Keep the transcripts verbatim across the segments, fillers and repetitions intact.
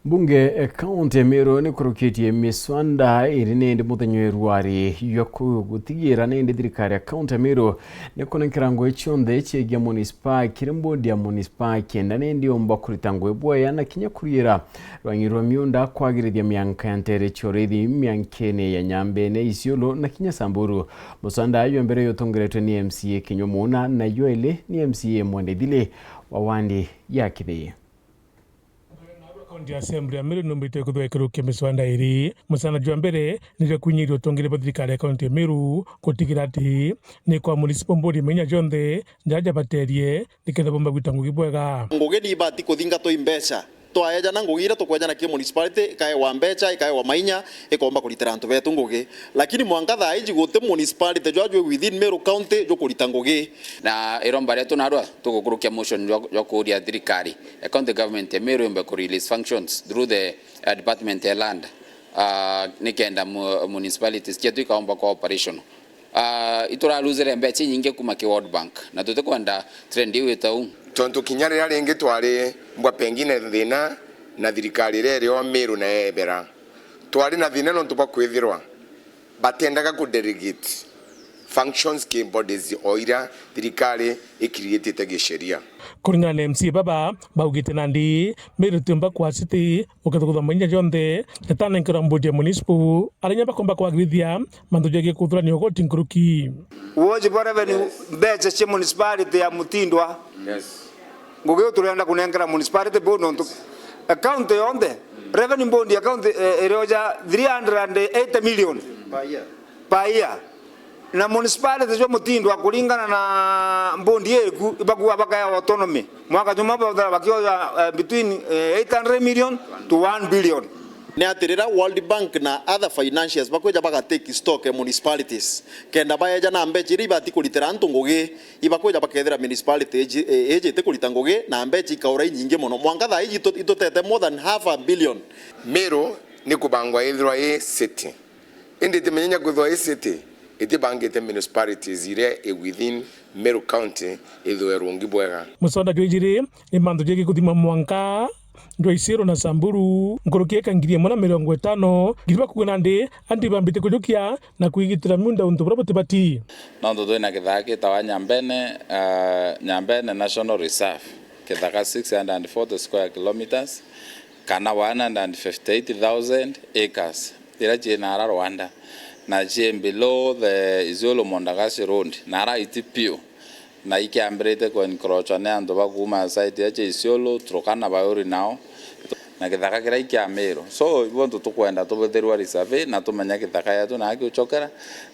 Mbunge e kaunti ya Meru nikurukitie miswanda iri nindi muthenya wa rwari jwa ku-, gutigira nindi thirikari ya kaunti ya Meru nikunenkera ngugi cionthe ciegie munisipa kiri mbodi ya munisipa kenda nindi yomba kurita ngugi bwega na kinya kuriira rwang'i rwa miunda kwagirithia mianka ya nteere cia uriithi miankene ya Nyambene, Isiolo na kinya Samburu. Muswanda jwa mbere jutongeretwe ni M C A Kinyua Muuna na jwa ili ni M C A Mwende Ithili wa wandi ya Kithii. Kaunti ya Assembly ya Meru numbite kuthwa ikirukia miswanda iri. Muswanda jwa mbere ni jwa kwinyiria utongeria bwa thirikari ya kaunti ya Meru gutigira ati ni kwa municipal board imenya jonthe jaja jabaterie nikenda bomba gwita ngugi bwega. Ngugi ni ibati kuthingatwa i mbeca. Twaejana ngugi iria tukwejana ki municipality, ikaewa mbeca, ikaewa mainya, ikomba kuritira antu betu ngugi. Lakini mwanka thaa iji guti municipality jwa jwi within Meru County jukurita ngugi. Na iromba rietu narua tugukurukia motion jwa, jwa kuuria thirikari ya county government ya Meru yombe ku release functions through the, uh, department ya land, uh, nikenda mu-, municipalities cietu ikaomba kwa operational. Ah, ituraluzire mbeca inyingi kuma ki World Bank, na tutikwenda trend iu ita uu. Tontu kinya riria ringi twari mbwa pengine thina na thirikari iria iri o Meru na yebera, twari na thina nontu bwa kwithirwa batendaga ku delegate functions ki bodies o iria thirikari ikiriitite gisheria. Kuringana na M C A baba, baugite nandi Meru tiumba kwa city ukethugutha mainya jonthe jatanenkerwa mbodi ya municipal, aria inya bakomba kwagirithia mantu jegie kuthurania ugoti nkuruki. Uoji bwa revenue, mbeca cia municipality ya Mutindwa. Yes. Ngugi iu turenda kunenkera municipality board nontu account yonthe, revenue board account, eh, irioja three hundred and eighty million per year. Na municipality jwa Mutindwa kuringana na board iku, ibakua bakaya autonomy. Mwaka jumwe bathira bakioya, eh, between, eh, eight hundred million to one billion. Ni ati riria World Bank na other financiers bakwija baga take stock ya municipalities, kenda baeja na mbeca iria ibati kuritira antu ngugi, ibakwija bakethira municipality iji, eh, iji iti kurita ngugi, na mbeca ikaura inyingi mono. Mwanka thaa iji itu-, itutete more than half a billion. Meru ni kubangwa ithirwa i city. Indi itimenyenya kwithirwa i city itibangite municipalities iria i within Meru County ithwe rungi bwega. Muswanda jwa ijiri ni mantu jegie kuthima mwanka jwa Isiolo na Samburu, nkuruki eka ngiri imwe na mirongo itano, ngiri bakuga nandi andi bambite kujukia na kwigitira miunda untu buria butibati. Nontu twina kithaka gitawa Nyambene, ah, Nyambene National Reserve, kithaka six hundred and forty square kilometres, kana one hundred and fifty-eight thousand acres. Iria cii naara Rwanda, na cii below the Isiolo Montagasi Road, naara iti piu, na ikiambirite ku encroachwa ni antu ba kuuma side ya cia Isiolo, Turkana, Bauri nao, na kithaka kiria i kia Meru. So, ibo ntu tukwenda tubithirwa resurvey na tumenya kithaka yetu na kiuchokera,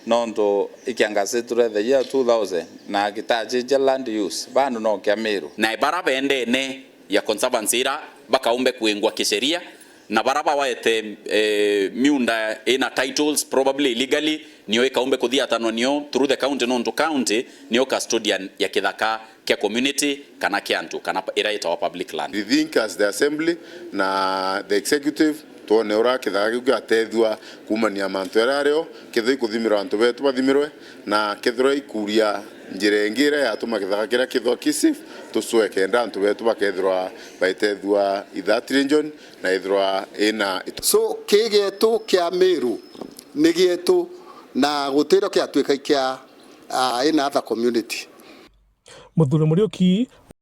nontu ikiangasi turethe year two thousand, na kitachichia land use, bandu no kia Meru. Na bara bendene ya conservancy ira bakaumbe kuingwa kisheria, na bara bawete, eh, miunda ina titles probably illegally, nio ikaumbe kuthiatanwa nio through the county, nontu county nio custodian ya kithaka kia community kana kia antu, kana ira itawa public land. We think as the assembly na the executive, twone uria kithaka kiu kiatethua kuumania mantu jaria jario, kethirwa ikuthimirwa antu betu bathimirwe, na kethirwa ikuria njira ingi iria yatuma kithaka kiria kithwa ki safe, tucwe kenda antu betu bakethirwa baitethua i that region na ithirwa ina ito- So, kii gietu kia Meru ni gietu na gutirio kiatwika i kia, ah, ina other community. Muthuri Muriuki